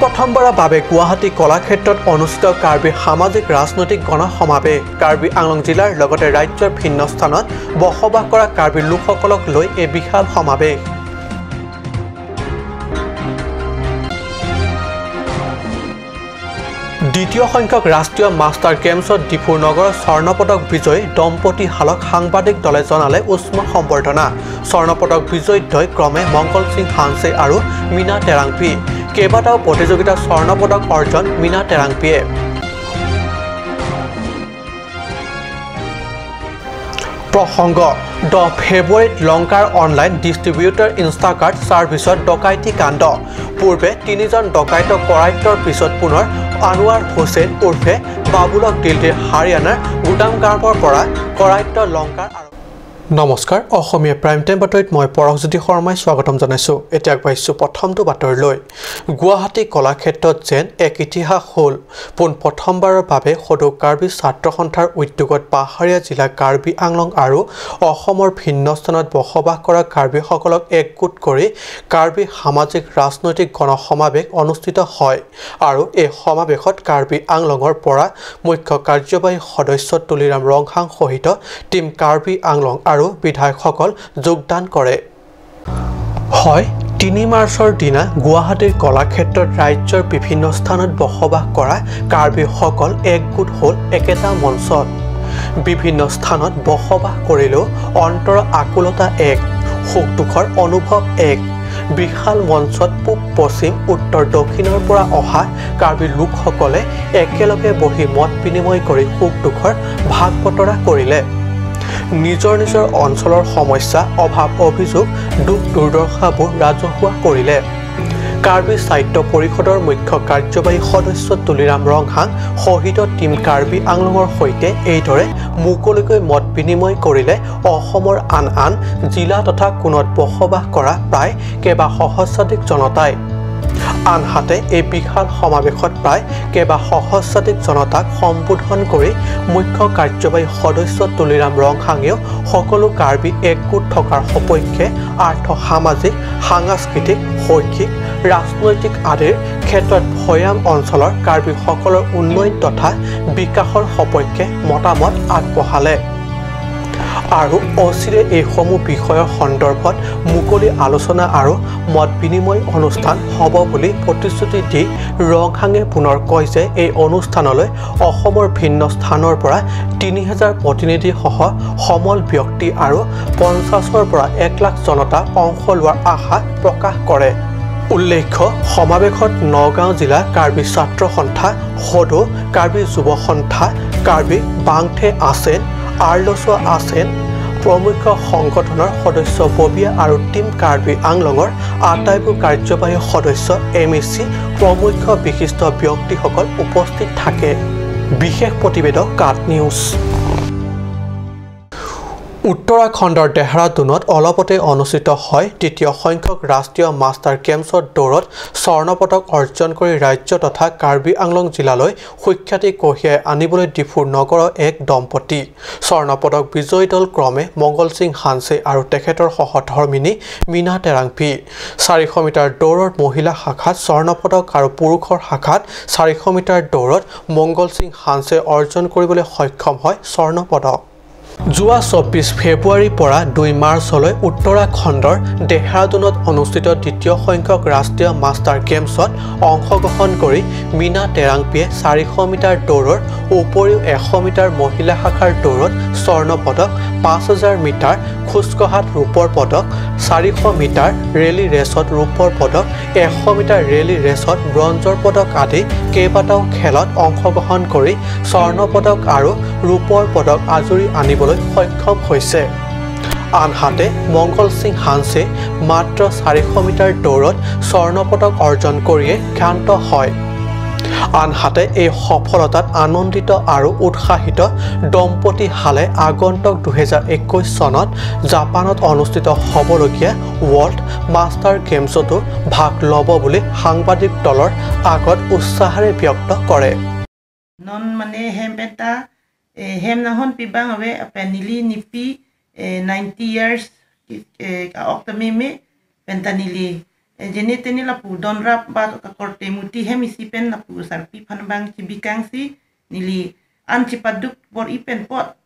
পোনপ্ৰথমবাৰৰ বাবে গুৱাহাটী কলাক্ষেত্ৰত অনুষ্ঠিত কাৰ্বি সামাজিক ৰাজনৈতিক গণসমাৱেশ। কাৰ্বি আংলং জিলাৰ লগতে ৰাজ্যৰ ভিন্ন স্থানত বসবাস কৰা কাৰ্বি লোকসকলক লৈ এই বিশাল সমাৱেশ। দ্বিতীয় সংখ্যক ৰাষ্ট্ৰীয় মাষ্টাৰ গেমছত ডিফু নগৰৰ স্বৰ্ণপদক বিজয়ী দম্পতী হালক সাংবাদিক দলে জনালে উষ্ম সম্বৰ্ধনা। স্বৰ্ণপদক বিজয়ীদ্বয় ক্ৰমে মংগল সিং হানছে আৰু মীনা টেৰাংপি। কেইবাটাও প্ৰতিযোগিতাত স্বৰ্ণপদক অৰ্জন মীনা টেৰাংপিয়ে। প্ৰসংগ 10 ফেব্ৰুৱাৰীত লংকাৰ অনলাইন ডিষ্ট্ৰিবিউটৰ ইনষ্টাকাৰ্ট ছাৰ্ভিচত ডকাইতি কাণ্ড। পূৰ্বে তিনিজন ডকাইতক কৰায়ত্তৰ পিছত পুনৰ আনোৱাৰ হুছেইন উৰ্ফে বাবুলক দিল্লীৰ হাৰিয়ানাৰ গুদামগাঁৱৰ পৰা কৰায়ত্ত লংকাৰ। নমস্কাৰ, অসমীয়া প্ৰাইম টাইম বাতৰিত মই পৰশজ্যোতি শৰ্মাই স্বাগতম জনাইছোঁ। এতিয়া আগবাঢ়িছোঁ প্ৰথমটো বাতৰিলৈ। গুৱাহাটী কলাক্ষেত্ৰত যেন এক ইতিহাস হ'ল। পোনপ্ৰথমবাৰৰ বাবে সদৌ কাৰ্বি ছাত্ৰ সন্থাৰ উদ্যোগত পাহাৰীয়া জিলা কাৰ্বি আংলং আৰু অসমৰ ভিন্ন স্থানত বসবাস কৰা কাৰ্বিসকলক একগোট কৰি কাৰ্বি সামাজিক ৰাজনৈতিক গণসমাৱেশ অনুষ্ঠিত হয়। আৰু এই সমাৱেশত কাৰ্বি আংলঙৰ পৰা মুখ্য কাৰ্যবাহী সদস্য তুলিৰাম ৰংহাং সহিত টীম কাৰ্বি আংলং আৰু বিধায়কসকল যোগদান কৰে। হয়, 3 মাৰ্চৰ দিনা গুৱাহাটীৰ কলাক্ষেত্ৰত ৰাজ্যৰ বিভিন্ন স্থানত বসবাস কৰা কাৰ্বিসকল একগোট হ'ল একেটা মঞ্চত। বিভিন্ন স্থানত বসবাস কৰিলেও অন্তৰৰ আকুলতা এক, সুখ দুখৰ অনুভৱ এক। বিশাল মঞ্চত পূব পশ্চিম উত্তৰ দক্ষিণৰ পৰা অহা কাৰ্বি লোকসকলে একেলগে বহি মত বিনিময় কৰি সুখ দুখৰ ভাগ বতৰা কৰিলে। নিজৰ নিজৰ অঞ্চলৰ সমস্যা, অভাৱ অভিযোগ, দুখ দুৰ্দশাবোৰ ৰাজহুৱা কৰিলে। কাৰ্বি সাহিত্য পৰিষদৰ মুখ্য কাৰ্যবাহী সদস্য তুলিৰাম ৰংহাং সহিত টীম কাৰ্বি আংলঙৰ সৈতে এইদৰে মুকলিকৈ মত বিনিময় কৰিলে অসমৰ আন আন জিলা তথা কোণত বসবাস কৰা প্ৰায় কেইবা সহস্ৰাধিক জনতাই। আনহাতে এই বিশাল সমাৱেশত প্ৰায় কেইবা সহস্ৰাধিক জনতাক সম্বোধন কৰি মুখ্য কাৰ্যবাহী সদস্য তুলিৰাম ৰংহাঙেও সকলো কাৰ্বি একগোট থকাৰ সপক্ষে আৰ্থ সামাজিক, সাংস্কৃতিক, শৈক্ষিক, ৰাজনৈতিক আদিৰ ক্ষেত্ৰত ভৈয়াম অঞ্চলৰ কাৰ্বিসকলৰ উন্নয়ন তথা বিকাশৰ সপক্ষে মতামত আগবঢ়ালে। আৰু অচিৰে এইসমূহ বিষয়ৰ সন্দৰ্ভত মুকলি আলোচনা আৰু মত বিনিময় অনুষ্ঠান হ'ব বুলি প্ৰতিশ্ৰুতি দি ৰংহাঙে পুনৰ কয় যে এই অনুষ্ঠানলৈ অসমৰ ভিন্ন স্থানৰ পৰা 3000 প্ৰতিনিধিসহ সমল ব্যক্তি আৰু 50ৰ পৰা 1 লাখ জনতা অংশ লোৱাৰ আশা প্ৰকাশ কৰে। উল্লেখ্য, সমাৱেশত নগাঁও জিলা কাৰ্বি ছাত্ৰ সন্থা, সদৌ কাৰ্বি যুৱ সন্থা, কাৰ্বি বাংথে আছেন, আৰ্লচোৱা আছেন প্ৰমুখ সংগঠনৰ সদস্য ববিয়া আৰু টীম কাৰ্বি আংলঙৰ আটাইবোৰ কাৰ্যবাহী সদস্য, MAC প্ৰমুখ বিশিষ্ট ব্যক্তিসকল উপস্থিত থাকে। বিশেষ প্ৰতিবেদক কাট নিউজ। উত্তৰাখণ্ডৰ দেহৰাদুনত অলপতে অনুষ্ঠিত হয় দ্বিতীয় সংখ্যক ৰাষ্ট্ৰীয় মাষ্টাৰ গেমছৰ দৌৰত স্বৰ্ণপদক অৰ্জন কৰি ৰাজ্য তথা কাৰ্বি আংলং জিলালৈ সুখ্যাতি কঢ়িয়াই আনিবলৈ ডিফু নগৰৰ এক দম্পতী। স্বৰ্ণপদক বিজয়ী দল ক্ৰমে মংগল সিং হানছে আৰু তেখেতৰ সহধৰ্মিনী মীনা টেৰাংপি। 400 মিটাৰ দৌৰৰ মহিলা শাখাত স্বৰ্ণপদক আৰু পুৰুষৰ শাখাত 400 মিটাৰ দৌৰত মংগল সিং হানছে অৰ্জন কৰিবলৈ সক্ষম হয় স্বৰ্ণপদক। যোৱা 24 ফেব্ৰুৱাৰীৰ পৰা 2 মাৰ্চলৈ উত্তৰাখণ্ডৰ দেহৰাদুনত অনুষ্ঠিত দ্বিতীয় সংখ্যক ৰাষ্ট্ৰীয় মাষ্টাৰ গেমছত অংশগ্ৰহণ কৰি মীনা টেৰাংপিয়ে 400 মিটাৰ দৌৰৰ উপৰিও 100 মিটাৰ মহিলা শাখাৰ দৌৰত স্বৰ্ণপদক, 5000 মিটাৰ খোজকঢ়াত ৰূপৰ পদক, 400 মিটাৰ ৰেলী ৰেচত ৰূপৰ পদক, 100 মিটাৰ ৰেলী ৰেচত ব্ৰঞ্জৰ পদক আদি কেইবাটাও খেলত অংশগ্ৰহণ কৰি স্বৰ্ণপদক আৰু ৰূপৰ পদক আজুৰি আনিবলৈ সক্ষম হৈছে। আনহাতে মংগল সিং হানছে মাত্ৰ 400 মিটাৰ দৌৰত স্বৰ্ণপদক অৰ্জন কৰিয়ে ক্ষান্ত হয়। আনহাতে এই সফলতাত আনন্দিত আৰু উৎসাহিত দম্পতী হালে আগন্তুক 2021 চনত জাপানত অনুষ্ঠিত হ'বলগীয়া ৱৰ্ল্ড মাষ্টাৰ গেমছতো ভাগ ল'ব বুলি সাংবাদিক দলৰ আগত উৎসাহেৰে ব্যক্ত কৰে। নন মানে হেম এটা hem nahon pibang awe penili nipi 90 years oktamime pentanili jene tene lapu donrap ba korte muti hem isi pen lapu sarpi phanbang chibikang si nili an chipaduk por ipen pot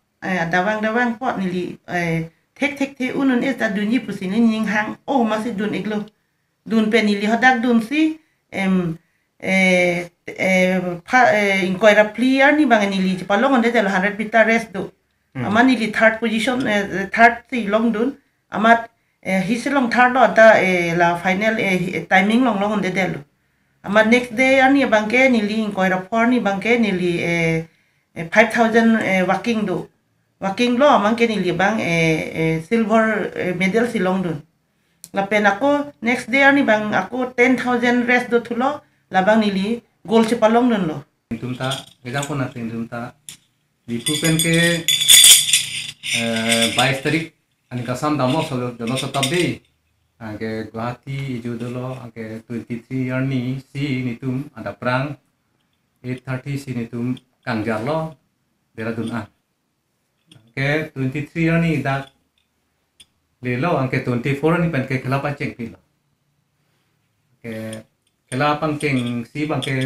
dawang dawang pot nili thek thek the unun es da dunyi pusini ning hang o ma si dun iglo dun pen nili hodak dun si em inquiry player ni bang nili chipalong onde 100 meter race do ama nili third position third si long dun ama hisilong third lo da la final timing long long onde delo ama next day ani bangke nili inquiry four ni bangke nili 5000 walking do walking lo amang ke nili bang silver medal silong dun la pen ako next day ani bang ako 10,000 race do thulo labang nili gold chipalong dun lo tumta example na tumta dipu pen ke 22 तारीख ani kasam damo Janshatabdi angke Guwahati ijudolo angke 23 year ni si nitum adaprang 8:30 si nitum kangjarlo Dehradun a angke 23 year ni da lelo angke 24 ni pen ke khela pa cheng pilo ke khela pang cheng si bang ke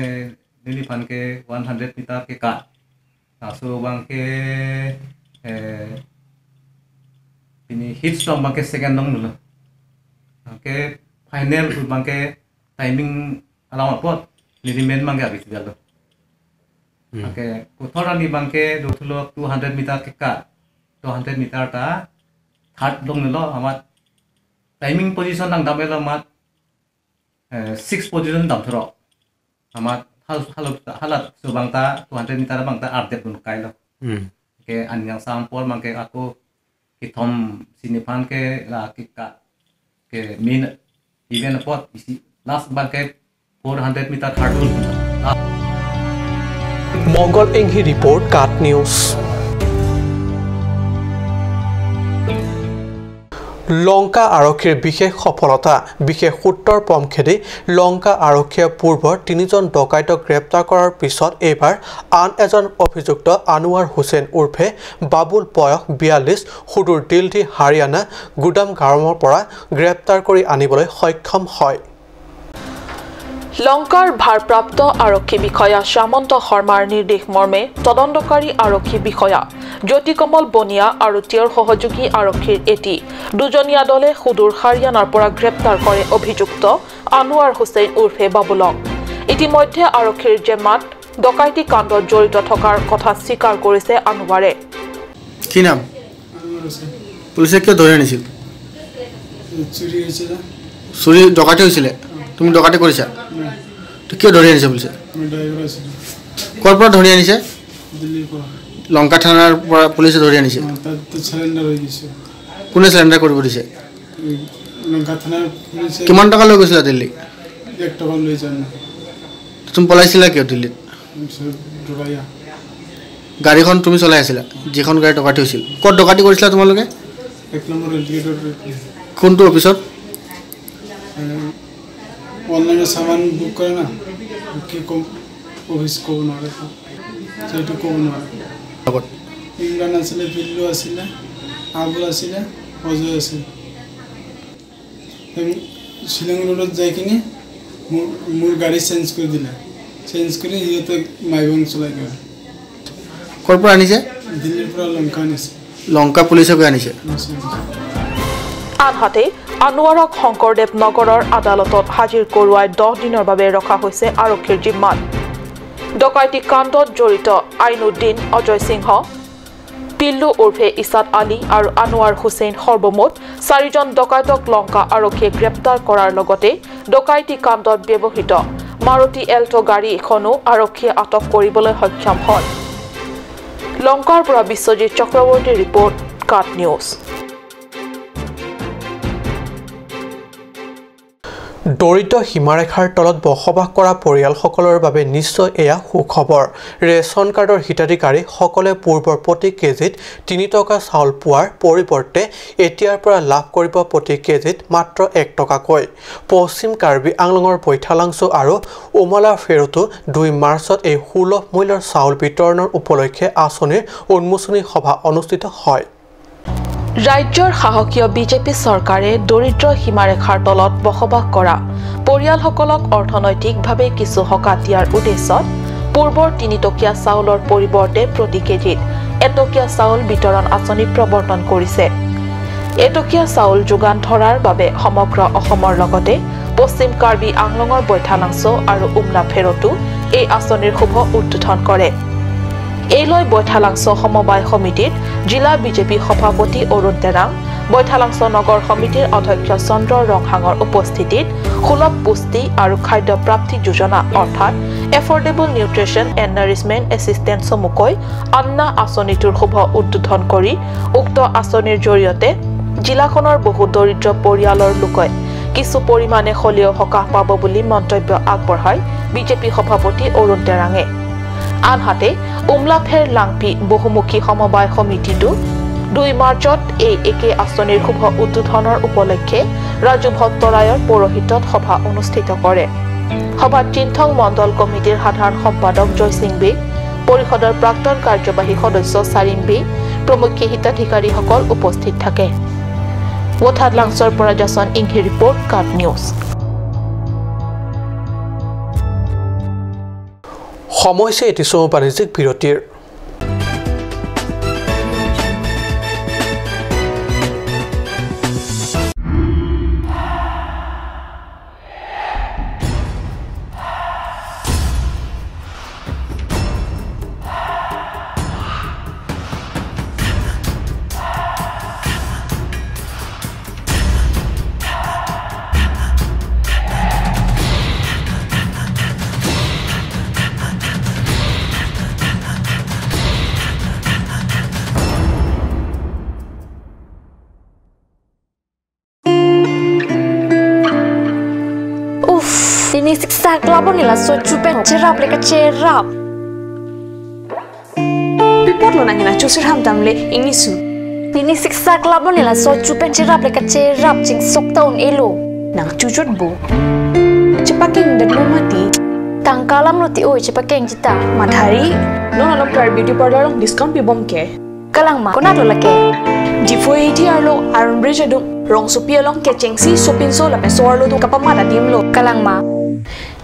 nili phan ke 100 meter ke ka aso bang ke ini hit strong bang ke second dong dulu angke final bang ke timing alamat pot nili main bang ke abis dalo angke kothorani bang ke dothulo 200 meter ke ka 200 meter ta third dong nilo amat timing position dang damelo mat 6 position dam thro amat halat subang ta 200 meter bang ta ardep dun kailo ke anyang sampol bang ke aku ki thom sinipan ke la ki ka ke main event pot isi last bang ke 400 meter third dun Mangal Enghi report Kat news. Lanka আৰক্ষীৰ বিশেষ সফলতা বিশেষ সূত্ৰৰ পম খেদি লংকা আৰক্ষীয়ে পূৰ্বৰ তিনিজন ডকাইতক গ্ৰেপ্তাৰ কৰাৰ পিছত এইবাৰ আন এজন অভিযুক্ত আনোৱাৰ হুছেইন উৰ্ফে বাবুল বয়স 42 সুদূৰ দিল্লী হাৰিয়ানা গুদাম গাঁৱৰ পৰা গ্ৰেপ্তাৰ কৰি আনিবলৈ সক্ষম হয়। লংকাৰ ভাৰপ্ৰাপ্ত আৰক্ষী বিষয়া শ্যামন্ত শৰ্মাৰ নিৰ্দেশ মৰ্মে তদন্তকাৰী আৰক্ষী বিষয়া জ্যোতিকমল বনিয়া আৰু তেওঁৰ সহযোগী আৰক্ষীৰ এটি দুজনীয়া দলে সুদূৰ হাৰিয়ানাৰ পৰা গ্ৰেপ্তাৰ কৰে অভিযুক্ত আনোৱাৰ হুছেইন উৰ্ফে বাবুলক। ইতিমধ্যে আৰক্ষীৰ জেমাত ডকাইতি কাণ্ডত জড়িত থকাৰ কথা স্বীকাৰ কৰিছে আনোৱাৰে। কি নাম? পুলিচে কিয় ধৰি আনিছিল? চুৰি হৈছিল। চুৰি ডকাইতি হৈছিলে? তুমি ডকাইতি কৰিছা? তো কিয় ধৰি আনিছে পুলিচে? ক'ৰ পৰা ধৰি আনিছে? দিল্লীৰ পৰা। লংকা থানাৰ পৰা পুলিচে ধৰি আনিছে? সাৰেণ্ডাৰ হৈ গৈছে। কোনে সাৰেণ্ডাৰ কৰিব দিছে? লংকা থানাৰ পুলিচে। কিমান টকা লৈ গৈছিলা দিল্লী? এক টকা লৈ যোৱা নাই। তুমি পলাইছিলা কিয় দিল্লীত? গাড়ীখন তুমি চলাই আছিলা, যিখন গাড়ী ডকাইতি হৈছিল? ক'ত ডকাইতি কৰিছিলা তোমালোকে? এক নম্বৰ ৰেলগেটত। কোনটো অফিচত? অনলাইনে সামান বুক কৰে না, কি কম অফিচ ক'ব নোৱাৰে, সেইটো ক'ব নোৱাৰে। ইমৰান আছিলে, বিল্লু আছিলে, আবুল আছিলে, অজয় আছিলে। শ্বিলং ৰোডত যাই কিনে মোৰ গাড়ী চেঞ্জ কৰি দিলে। চেঞ্জ কৰি সিহঁতে মাইবং চলাই গ'ল। ক'ৰ পৰা আনিছে? দিল্লীৰ পৰা লংকা আনিছে। লংকা পুলিচে গৈ আনিছে? আনহাতে আনোৱাৰক শংকৰদেৱ নগৰৰ আদালতত হাজিৰ কৰোৱাই 10 দিনৰ বাবে ৰখা হৈছে আৰক্ষীৰ জিম্মাত। ডকাইতি কাণ্ডত জড়িত আইনুদ্দিন, অজয় সিংহ, পিল্লু উৰ্ফে ইছাদ আলী আৰু আনোৱাৰ হুছেইন সৰ্বমুঠ চাৰিজন ডকাইতক লংকা আৰক্ষীয়ে গ্ৰেপ্তাৰ কৰাৰ লগতে ডকাইতি কাণ্ডত ব্যৱহৃত মাৰুতি এল্টো গাড়ী এখনো আৰক্ষীয়ে আটক কৰিবলৈ সক্ষম হয়। লংকাৰ পৰা বিশ্বজিৎ চক্ৰৱৰ্তীৰ ৰিপৰ্ট, কাট নিউজ। দৰিদ্ৰ সীমাৰেখাৰ তলত বসবাস কৰা পৰিয়ালসকলৰ বাবে নিশ্চয় এয়া সুখবৰ। ৰেচন কাৰ্ডৰ হিতাধিকাৰীসকলে পূৰ্বৰ প্ৰতি কেজিত 3 টকা চাউল পোৱাৰ পৰিৱৰ্তে এতিয়াৰ পৰা লাভ কৰিব প্ৰতি কেজিত মাত্ৰ 1 টকাকৈ। পশ্চিম কাৰ্বি আংলঙৰ বৈঠালাংচু আৰু উমলা ফেৰতো 2 মাৰ্চত এই সুলভ মূল্যৰ চাউল বিতৰণৰ উপলক্ষে আঁচনিৰ উন্মোচনী সভা অনুষ্ঠিত হয়। ৰাজ্যৰ শাসকীয় বিজেপি চৰকাৰে দৰিদ্ৰ সীমাৰেখাৰ তলত বসবাস কৰা পৰিয়ালসকলক অৰ্থনৈতিকভাৱে কিছু সকাহ দিয়াৰ উদ্দেশ্যত পূৰ্বৰ 3 টকীয়া চাউলৰ পৰিৱৰ্তে প্ৰতি কেজিত 1 টকীয়া চাউল বিতৰণ আঁচনি প্ৰৱৰ্তন কৰিছে। 1 টকীয়া চাউল যোগান ধৰাৰ বাবে সমগ্ৰ অসমৰ লগতে পশ্চিম কাৰ্বি আংলঙৰ বৈঠালাংছ আৰু উমলাফেৰতো এই আঁচনিৰ শুভ উদ্বোধন কৰে। এই লৈ বৈঠালাংছ সমবায় সমিতিত জিলা বিজেপি সভাপতি অৰুণ তেৰাং, বৈঠালাংছ নগৰ সমিতিৰ অধ্যক্ষ চন্দ্ৰ ৰংহাঙৰ উপস্থিতিত সুলভ পুষ্টি আৰু খাদ্য প্ৰাপ্তি যোজনা অৰ্থাৎ affordable nutrition and nourishment assistance চমুকৈ আন্না আঁচনিটোৰ শুভ উদ্বোধন কৰি উক্ত আঁচনিৰ জৰিয়তে জিলাখনৰ বহু দৰিদ্ৰ পৰিয়ালৰ লোকে কিছু পৰিমাণে হ'লেও সকাহ পাব বুলি মন্তব্য আগবঢ়ায় বিজেপি সভাপতি অৰুণ তেৰাঙে। আনহাতে উমলাফেৰ লাংপি বহুমুখী সমবায় সমিতিটো 2 মাৰ্চত এই একে আঁচনিৰ শুভ উদ্বোধনৰ উপলক্ষে ৰাজু ভট্টৰায়ৰ পৌৰোহিত্যত সভা অনুষ্ঠিত কৰে। সভাত চিন্থং মণ্ডল কমিটিৰ সাধাৰণ সম্পাদক জয়সিং বে, পৰিষদৰ প্ৰাক্তন কাৰ্যবাহী সদস্য চাৰিম বে প্ৰমুখ্যে হিতাধিকাৰীসকল উপস্থিত থাকে। লাংছৰ পৰা জাছন ইংহি ৰিপৰ্ট, কাট নিউজ। সময় হৈছে এটি চমু বাণিজ্যিক বিৰতিৰ। Ni la so chupen cherap le ka cherap pipot lo nangina chusir ham tamle ingnisu ni siksa club ni la so chupen cherap le ka cherap ching sok taun elo nang chuchot bo chepaking dat lo mati tangkalam lo ti oi chepakeng jita mathari no no kar beauty parlor long discount pi bom ke kalang ma kona lo lake D480 arlo iron bridge adung rong sopi along ke chengsi sopin so la pe so arlo du kapama da dim lo kalang ma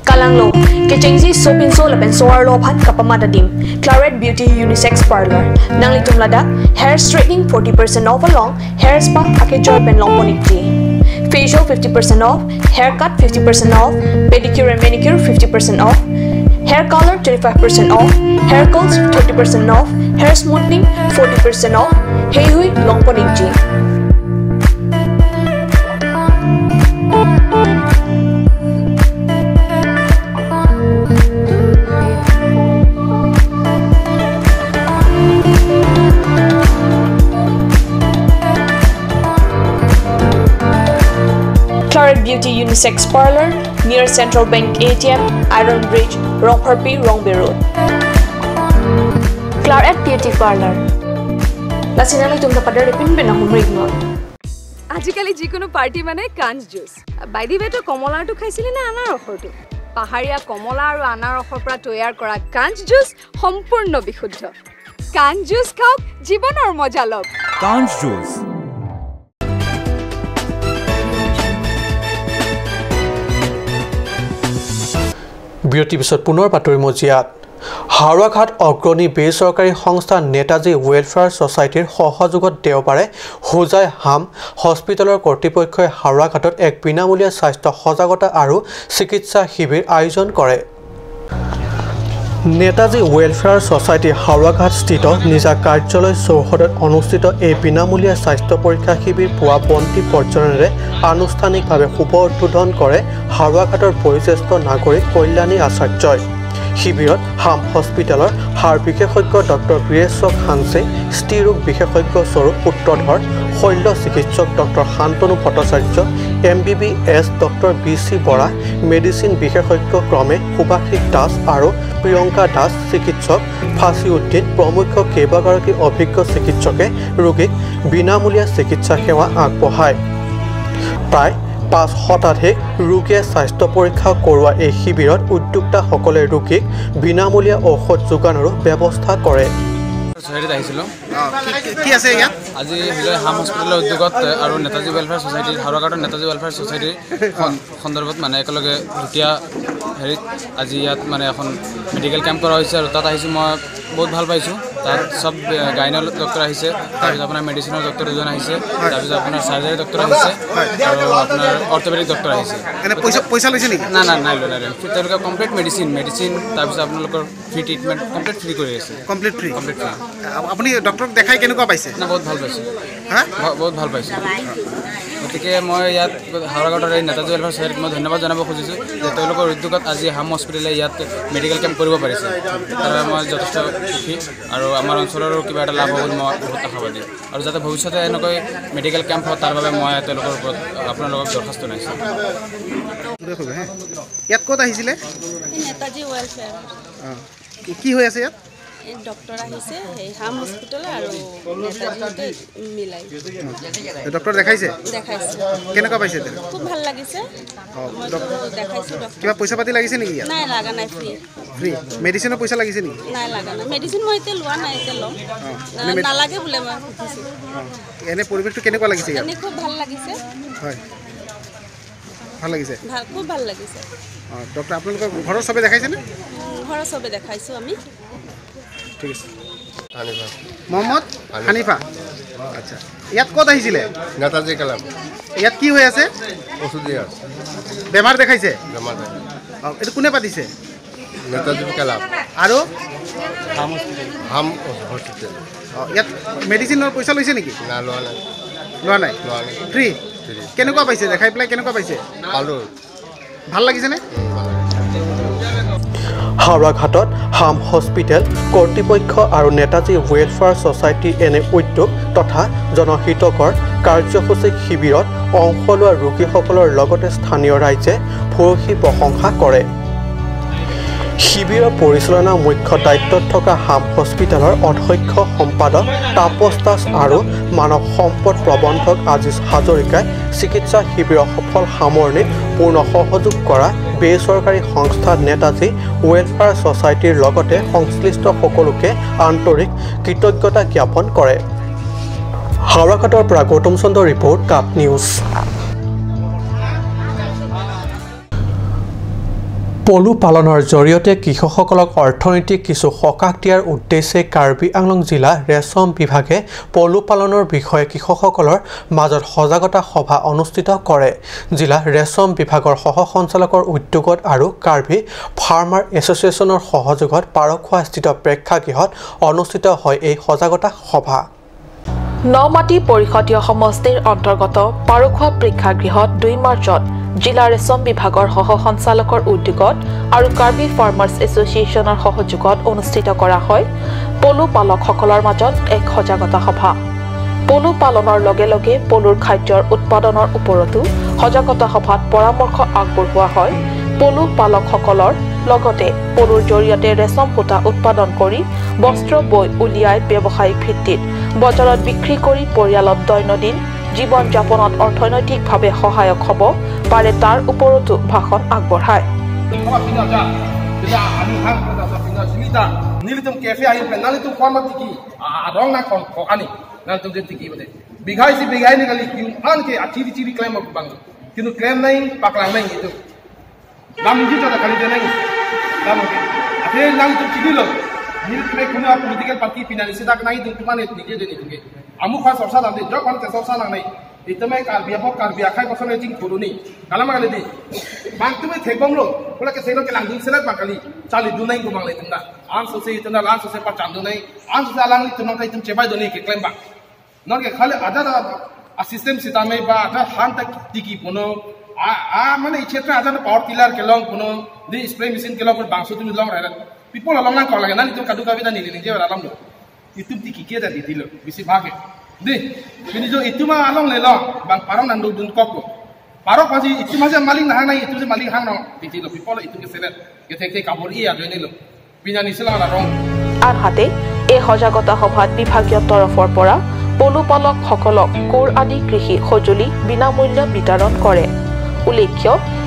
kalang lo ke chengsi sopin so la pen soar lo phat kapama da dim Claret Beauty Unisex Parlor nangli tumlada hair straightening 40% off along hair spa ake joy pen long ponikti facial 50% off, haircut 50% off, pedicure and manicure 50% off, hair color 25% off, hair curls 30% off, hair smoothing 40% off. Hey hui long ponikji. Claret Beauty Unisex Parlor near Central Bank ATM, Iron Bridge, Rongpharpi, Rongbe Road. Claret Beauty Parlor. Lasinali tumta padar pin pin humrig no. আজিকালি যিকোনো party মানে কাঞ্চ juice. By the ৱে তো কমলাটো খাইছিলি না আনাৰসৰটো? পাহাৰীয়া কমলা আৰু আনাৰসৰ পৰা তৈয়াৰ কৰা কাঞ্চ জুচ সম্পূৰ্ণ বিশুদ্ধ। কাঞ্চ জুচ খাওক, জীৱনৰ মজা লওক। কাঞ্চ জুচ। বিৰতিৰ পিছত পুনৰ বাতৰি মজিয়াত হাওৰাঘাট অগ্ৰণী বেচৰকাৰী সংস্থা নেতাজী ৱেলফেয়াৰ ছ'চাইটিৰ সহযোগত দেওবাৰে হোজাই হাম হস্পিটেলৰ কৰ্তৃপক্ষই হাওৰাঘাটত এক বিনামূলীয়া স্বাস্থ্য সজাগতা আৰু চিকিৎসা শিবিৰ আয়োজন কৰে। নেতাজী ৱেলফেয়াৰ ছ'চাইটি হাওৰাঘাটস্থিত নিজা কাৰ্যালয় চৌহদত অনুষ্ঠিত এই বিনামূলীয়া স্বাস্থ্য পৰীক্ষা শিবিৰ পুৱা বন্তি প্ৰজ্বলনেৰে আনুষ্ঠানিকভাৱে শুভ উদ্বোধন কৰে হাওৰাঘাটৰ বয়োজ্যেষ্ঠ নাগৰিক কল্যাণী আচাৰ্যই। শিবিৰত হাম হস্পিটেলৰ হাড় বিশেষজ্ঞ ডক্টৰ বীৰেশ্বৰ হাংছে, স্ত্ৰীৰোগ বিশেষজ্ঞ স্বৰূপ সূত্ৰধৰ, শল্য চিকিৎসক doctor Shantanu Bhattacharya, M B B S doctor B C Bora, medicine বিশেষজ্ঞ ক্ৰমে সুভাষিক দাস আৰু প্ৰিয়ংকা দাস, চিকিৎসক ফাঁচিউদ্দিন প্ৰমুখ্য কেইবাগৰাকী অভিজ্ঞ চিকিৎসকে ৰোগীক বিনামূলীয়া চিকিৎসা সেৱা আগবঢ়ায়। প্ৰায় 5 শতাধিক ৰোগীয়ে স্বাস্থ্য পৰীক্ষা কৰোৱা এই শিবিৰত উদ্যোক্তাসকলে ৰোগীক বিনামূলীয়া ঔষধ যোগানৰো ব্যৱস্থা কৰে। ছ'চাইটিত আহিছিলোঁ। কি আছে ইয়াত? আজি হোজাই হাম হস্পিটেলৰ উদ্যোগত আৰু নেতাজী ৱেলফেয়াৰ ছ'চাইটিৰ হাওৰাঘাটৰ নেতাজী ৱেলফেয়াৰ ছ'চাইটিৰ সন্দৰ্ভত মানে একেলগে দুটীয়া হেৰিত আজি ইয়াত মানে এখন মেডিকেল কেম্প কৰা হৈছে আৰু তাত আহিছোঁ। মই বহুত ভাল পাইছোঁ। তাত চব গাইনৰ ডক্টৰ আহিছে, তাৰপিছত আপোনাৰ মেডিচিনৰ ডক্টৰ দুজন আহিছে, তাৰপিছত আপোনাৰ চাৰ্জাৰী ডক্টৰ আহিছে আৰু আপোনাৰ অৰ্থপেডিক ডক্টৰ আহিছে। পইচা লৈছে নেকি? নাই নাই নাই লোৱা, নাই। তেওঁলোকে কমপ্লিট মেডিচিন তাৰপিছত আপোনালোকৰ ফ্ৰী ট্ৰিটমেণ্ট কমপ্লিট ফ্ৰী কৰি আছে। Complete free? Complete free. আপুনি ডক্টৰক দেখাই কেনেকুৱা পাইছে? না, বহুত ভাল পাইছোঁ, বহুত ভাল পাইছোঁ। গতিকে মই ইয়াত হাওৰাঘাটৰ এই নেতাজী ৱেলফেয়াৰ ছ'চাইটিক মই ধন্যবাদ জনাব খুজিছোঁ যে তেওঁলোকৰ উদ্যোগত আজি হাম হস্পিটেলে ইয়াত মেডিকেল কেম্প কৰিব পাৰিছে। তাৰ বাবে মই যথেষ্ট সুখী আৰু আমাৰ অঞ্চলৰো কিবা এটা লাভ হ'ব বুলি মই বহুত আশাবাদী আৰু যাতে ভৱিষ্যতে এনেকৈ মেডিকেল কেম্প হয় তাৰ বাবে মই তেওঁলোকৰ ওপৰত আপোনালোকক দৰখাস্ত জনাইছোঁ। ইয়াত ক'ত আহিছিলে? নেতাজী ৱেলফেয়াৰ। কি হৈ আছে ইয়াত? ডক্টৰ আহিছে সেই হাম হস্পিটেল আৰু নেতাজী মিলাই। ডক্টৰ দেখাইছে? দেখাইছে। কেনেকুৱা পাইছে? খুব ভাল লাগিছে। দেখাইছোঁ। কিবা পইচা পাতি লাগিছে নেকি? নাই লগা নাই, ফ্ৰী। ফ্ৰী। মেডিচিনৰ পইচা লাগিছে নেকি? নাই লগা নাই। মেডিচিন মই এতিয়া লোৱা নাই, এতিয়া ল'ম। নালাগে বোলে, মই সুধিছোঁ। এনে পৰিৱেশটো কেনেকুৱা লাগিছে ইয়াত? এনে খুব ভাল লাগিছে। হয়, ভাল লাগিছে। ভাল, খুব ভাল লাগিছে। অঁ, ডক্টৰ আপোনালোকৰ ঘৰৰ চবে দেখাইছেনে? ঘৰৰ চবে দেখাইছোঁ আমি। ঠিক আছে। মহম্মদ হানিফা। আচ্ছা, ইয়াত ক'ত আহিছিলে? নেতাজী ক্লাব। ইয়াত কি হৈ আছে? ওষুধ আছে। বেমাৰ দেখাইছে? বেমাৰ। অঁ, এইটো কোনে পাতিছে? নেতাজী ক্লাব আৰু হাম হস্পিটেল। অঁ, ইয়াত মেডিচিনৰ পইচা লৈছে নেকি? না, লোৱা নাই। লোৱা নাই? লোৱা নাই। ফ্ৰী? কেনেকুৱা পাইছে দেখাই পেলাই? কেনেকুৱা পাইছে? পালোঁ। ভাল লাগিছেনে? হাওৰাঘাটত হাম হস্পিটেল কৰ্তৃপক্ষ আৰু নেতাজী ৱেলফেয়াৰ ছ'চাইটিৰ এনে উদ্যোগ তথা জনহিতকৰ কাৰ্যসূচী শিবিৰত অংশ লোৱা ৰোগীসকলৰ লগতে স্থানীয় ৰাইজে ভূয়সী প্ৰশংসা কৰে। শিবিৰৰ পৰিচালনা মুখ্য দায়িত্বত থকা হাম হস্পিটেলৰ অধ্যক্ষ সম্পাদক তাপস দাস আৰু মানৱ সম্পদ প্ৰবন্ধক আজিজ হাজৰিকাই চিকিৎসা শিবিৰৰ সফল সামৰণিত পূৰ্ণ সহযোগ কৰা বেচৰকাৰী সংস্থা নেতাজী ৱেলফেয়াৰ ছ'চাইটিৰ লগতে সংশ্লিষ্ট সকলোকে আন্তৰিক কৃতজ্ঞতা জ্ঞাপন কৰে। হাওৰাঘাটৰ পৰা গৌতম চন্দ্ৰ ৰিপৰ্ট, কাপ নিউজ। পলু পালনৰ জৰিয়তে কৃষকসকলক অৰ্থনৈতিক কিছু সকাহ দিয়াৰ উদ্দেশ্যে কাৰ্বি আংলং জিলা ৰেচম বিভাগে পলু পালনৰ বিষয়ে কৃষকসকলৰ মাজত সজাগতা সভা অনুষ্ঠিত কৰে। জিলা ৰেচম বিভাগৰ সহ সঞ্চালকৰ উদ্যোগত আৰু কাৰ্বি ফাৰ্মাৰ এছ'চিয়েশ্যনৰ সহযোগত পাৰখোৱাস্থিত প্ৰেক্ষাগৃহত অনুষ্ঠিত হয় এই সজাগতা সভা। নমাটি পৰিষদীয় সমষ্টিৰ অন্তৰ্গত পাৰখোৱা প্ৰেক্ষাগৃহত 2 মাৰ্চত জিলা ৰেচম বিভাগৰ সহ সঞ্চালকৰ উদ্যোগত আৰু কাৰ্বি ফাৰ্মাৰ্ছ এছ'চিয়েশ্যনৰ সহযোগত অনুষ্ঠিত কৰা হয় পলু পালকসকলৰ মাজত এক সজাগতা সভা। পলু পালনৰ লগে লগে পলুৰ খাদ্যৰ উৎপাদনৰ ওপৰতো সজাগতা সভাত পৰামৰ্শ আগবঢ়োৱা হয়। পলু পালকসকলৰ লগতে পলুৰ জৰিয়তে ৰেচম সূতা উৎপাদন কৰি বস্ত্ৰ বৈ উলিয়াই ব্যৱসায়িক ভিত্তিত বজাৰত বিক্ৰী কৰি পৰিয়ালত দৈনন্দিন জীৱন যাপনত অৰ্থনৈতিকভাৱে সহায়ক হ'ব পাৰে তাৰ ওপৰতো ভাষণ আগবঢ়ায়। Itame karbi apok karbi akhai koson jing khuruni kalama kali di bang tume thekbong lo bola ke selo ke langdung selat bakali chali dunai ko bangle tumna an so se itna lan so se pa chandu nai an so alang ni tumna kai tum chebai doni ke claim ba non ke khali ada a system sitame ba ada han tak tiki bono a a mane kshetra ada power tiller ke long bono di spray machine ke long bangso tumi long ra people along lang ko lage na ni tum kadu kabi da ni ni je alam lo itum tiki ke da di dilo bisi bhage di bini jo ituma along le long bang parong nang dun kok parok paji ituma je maling na nai itu je maling hang no di lo people itu ke sele ke the kabor i a joine lo bina ni sela la rong আনহাতে এই সজাগতা সভাত বিভাগীয় তৰফৰ পৰা পলু পালকসকলক কোৰ আদি কৃষি সঁজুলি বিনামূল্য বিতৰণ কৰে। উল্লেখ্য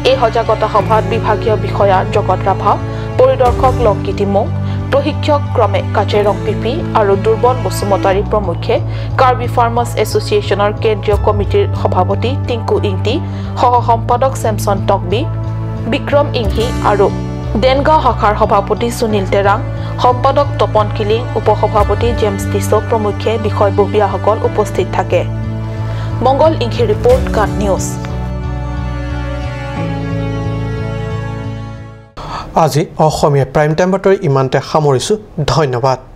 এই সজাগতা সভাত বিভাগীয় বিষয়া জগত ৰাভা, পৰিদৰ্শক লংকিতি মং, প্ৰশিক্ষক ক্ৰমে কাচেৰং পিপি আৰু দুৰ্বন বসুমতাৰী প্ৰমুখ্যে কাৰ্বি ফাৰ্মাৰ্ছ এছ'চিয়েশ্যনৰ কেন্দ্ৰীয় কমিটিৰ সভাপতি টিংকু ইংটি, সহ সম্পাদক চেমছন টকবি, বিক্ৰম ইংহি আৰু দেনগাঁও শাখাৰ সভাপতি সুনীল তেৰাং, সম্পাদক তপন কিলিং, উপসভাপতি জেমছ টিছ প্ৰমুখ্যে বিষয়ববীয়াসকল উপস্থিত থাকে। মংগল ইংহি ৰিপৰ্ট, কাট নিউজ। আজি অসমীয়া প্ৰাইম টাইম বাতৰি ইমানতে সামৰিছোঁ। ধন্যবাদ।